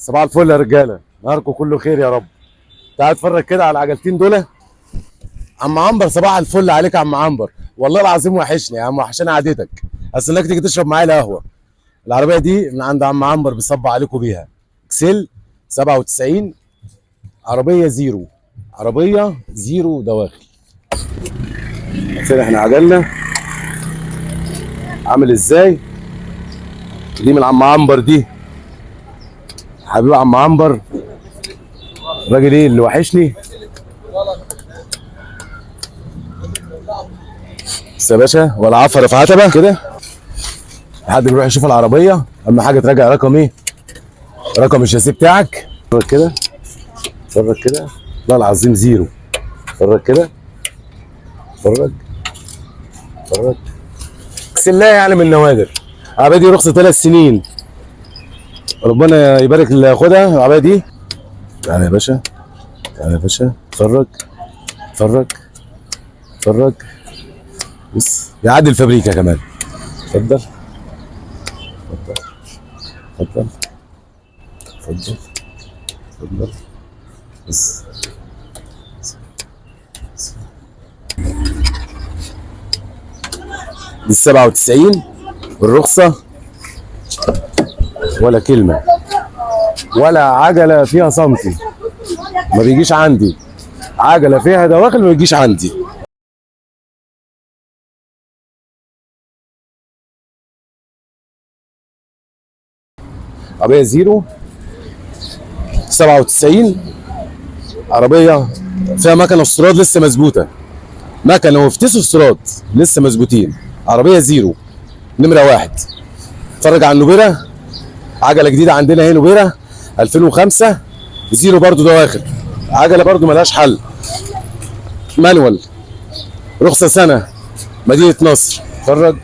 صباح الفل يا رجاله، نهاركم كله خير يا رب. تعال اتفرج كده على العجلتين دول. عم عنبر صباح الفل عليك يا عم عنبر، والله العظيم وحشني يا عم، وحشاني قعدتك. استناك تيجي تشرب معايا القهوة. العربية دي من عند عم عنبر، بيصب عليكم بيها. اكسيل 97، عربية زيرو، عربية زيرو دواخل. فين احنا عجلنا عامل ازاي؟ دي من عم عنبر، دي حبيب عم عنبر، الراجل ايه اللي وحشني. بس يا باشا ولا عفره في عتبة كده. حد بيروح يشوف العربية، اهم حاجة تراجع رقم ايه؟ رقم الشاسيه بتاعك. اتفرج كده، اتفرج كده، لا العظيم زيرو. اتفرج كده، اتفرج اتفرج. اقسم يعني من النوادر. العربية دي رخصه 3 سنين، ربنا يبارك اللي ياخدها العربية دي. تعالى يا باشا، تعالى يا باشا، اتفرج اتفرج اتفرج. بص يعدي الفابريكا كمان. اتفضل اتفضل اتفضل اتفضل اتفضل. بص دي 97 الرخصة، ولا كلمة ولا عجلة فيها سنتي. ما بيجيش عندي عجلة فيها دواخل، ما بيجيش عندي. عربية زيرو 97، عربية فيها مكنة استيراد لسه مظبوطة، مكنة وفتيس استيراد لسه مظبوطين. عربية زيرو نمرة 1. اتفرج على النوبيرا، عجلة جديدة عندنا اهي، نوبيرا 2005 زيرو برضو دواخل، عجلة برضو ملهاش حل، manual، رخصة سنة، مدينة نصر. اتفرج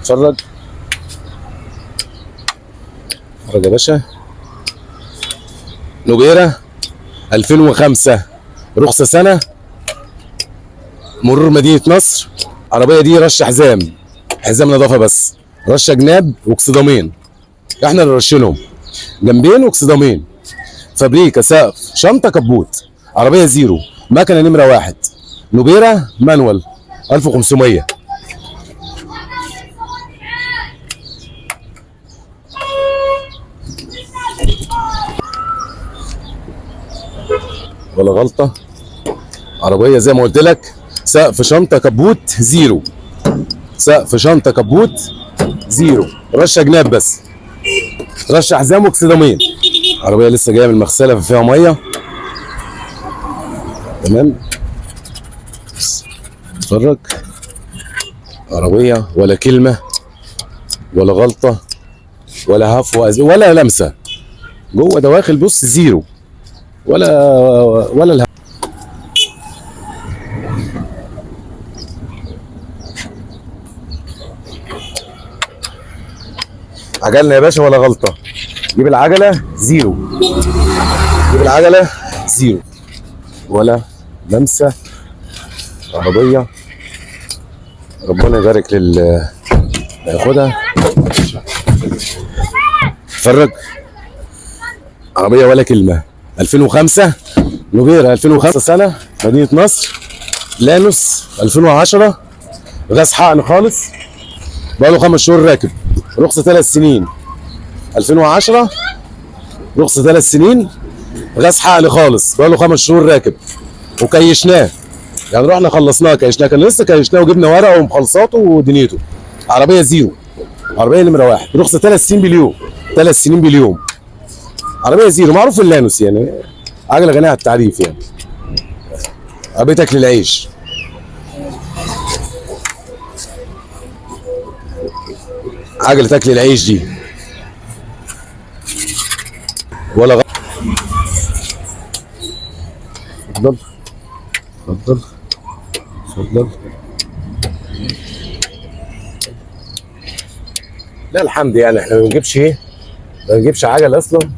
اتفرج اتفرج يا باشا. نوبيرا 2005 رخصة سنة، مرور مدينة نصر. العربية دي رش حزام، حزام نظافة بس، رشة جناب واكسدامين، احنا اللي رشينهم جنبين واكسدامين. فابريكا، سقف، شنطة، كبوت. عربية زيرو، مكنة نمرة 1، نوبيرا manual 1500. ولا غلطة. عربية زي ما قلت لك، سقف، شنطة، كبوت، زيرو. سقف، شنطة، كبوت، زيرو، رشة جناب بس، رشة حزام واكسدامين. عربية لسه جاية من المغسلة فيها مية. تمام، اتفرج. عربية ولا كلمة ولا غلطة ولا هفوة ولا لمسة جوه دواخل. بص زيرو، ولا عجلنا يا باشا ولا غلطة. جيب العجلة زيرو، جيب العجلة زيرو، ولا لمسة. عربية ربنا يبارك لل ياخدها. اتفرج، عربية ولا كلمة. 2005 نوبيرا 2005 سنة، مدينة نصر، لانوس 2010، غاز حقن خالص، بقاله 5 شهور راكب، رخصة 3 سنين. 2010 رخصة 3 سنين، غاز حقن خالص، بقاله 5 شهور راكب، وكيشناه يعني، رحنا خلصناه كيشناه، كان لسه كيشناه وجبنا ورقة ومخلصاته ودنيته. عربية زيرو، عربية نمرة 1، رخصة 3 سنين باليوم، 3 سنين باليوم. عربية زيرو، معروف اللانوس يعني، عجلة غنية عن التعريف يعني، عربية أكل العيش. عجلة أكل العيش دي ولا اتفضل اتفضل اتفضل. لا الحمد يعني، احنا ما بنجيبش ايه، ما بنجيبش عجل اصلا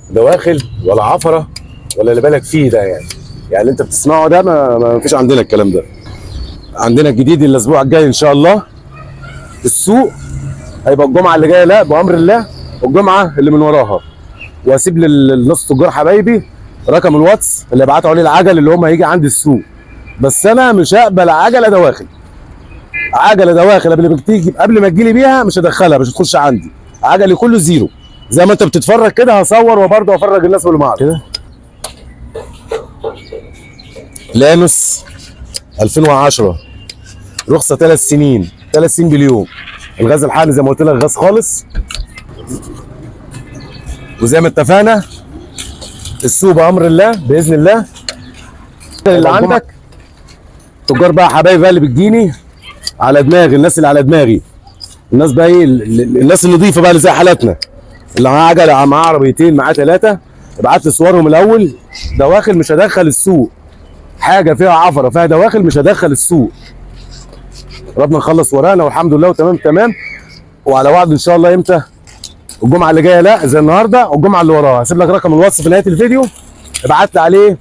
دواخل ولا عفره ولا اللي بالك فيه ده يعني. يعني انت بتسمعه ده ما فيش عندنا الكلام ده. عندنا الجديد الاسبوع الجاي ان شاء الله، السوق هيبقى الجمعة اللي جاية، لا بامر الله الجمعة اللي من وراها. واسيب للناس تجار حبايبي رقم الواتس اللي بعتوا عليه العجل اللي هم هيجي عندي السوق. بس انا مش هقبل عجله دواخل. عجله دواخل قبل ما تيجي، قبل ما تجيلي بيها مش هدخلها، مش هتخش عندي. عجلي كله زيرو زي ما انت بتتفرج كده. هصور وبرضه افرج الناس واللي كده. لانوس 2010 رخصه 3 سنين، 3 سنين باليوم. الغاز الحالي زي ما قلت لك غاز خالص. وزي ما اتفقنا السوق بامر الله باذن الله. اللي عندك تجار بقى حبايبي بقى اللي بتجيني على دماغي، الناس اللي على دماغي، الناس بقى ايه، الناس النظيفة بقى اللي زي حالاتنا، اللي معاه عجله، معاه عربيتين، معاه 3، ابعت لي صورهم الاول. دواخل مش هدخل السوق، حاجة فيها عفره فيها دواخل مش هدخل السوق. ربنا نخلص ورانا والحمد لله وتمام تمام. وعلى وعد ان شاء الله امتى؟ الجمعة اللي جاية، لا زي النهارده، الجمعة اللي وراها. هسيب لك رقم الواتس في نهاية الفيديو، ابعت لي عليه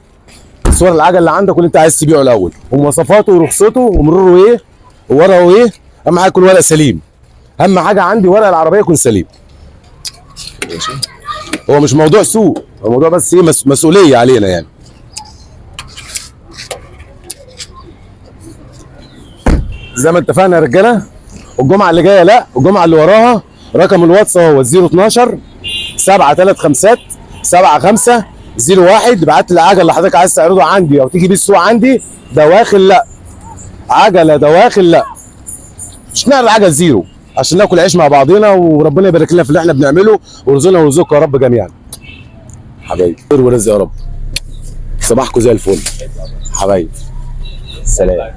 صور العجل اللي عندك واللي انت عايز تبيعه الاول، ومواصفاته ورخصته ومروره ايه وورقة ايه. اهم حاجة يكون ورق سليم، اهم حاجة عندي ورق العربية يكون سليم. هو مش موضوع سوق، هو موضوع بس ايه، مسؤولية علينا يعني. زي ما اتفقنا يا رجاله، الجمعة اللي جاية لا، الجمعة اللي وراها. رقم الواتس هو 012 735 75 01. ابعت لي العجل اللي حضرتك عايز تعرضه عندي او تيجي بيه السوق عندي. دواخل لا، عجله دواخل لا، مش نعرض عجل زيرو عشان ناكل عيش مع بعضينا، وربنا يبارك لنا في اللي احنا بنعمله ويرزقنا ويرزقكم يا رب جميعا. حبايبي خير ورزق يا رب. صباحكم زي الفل حبايبي. سلام.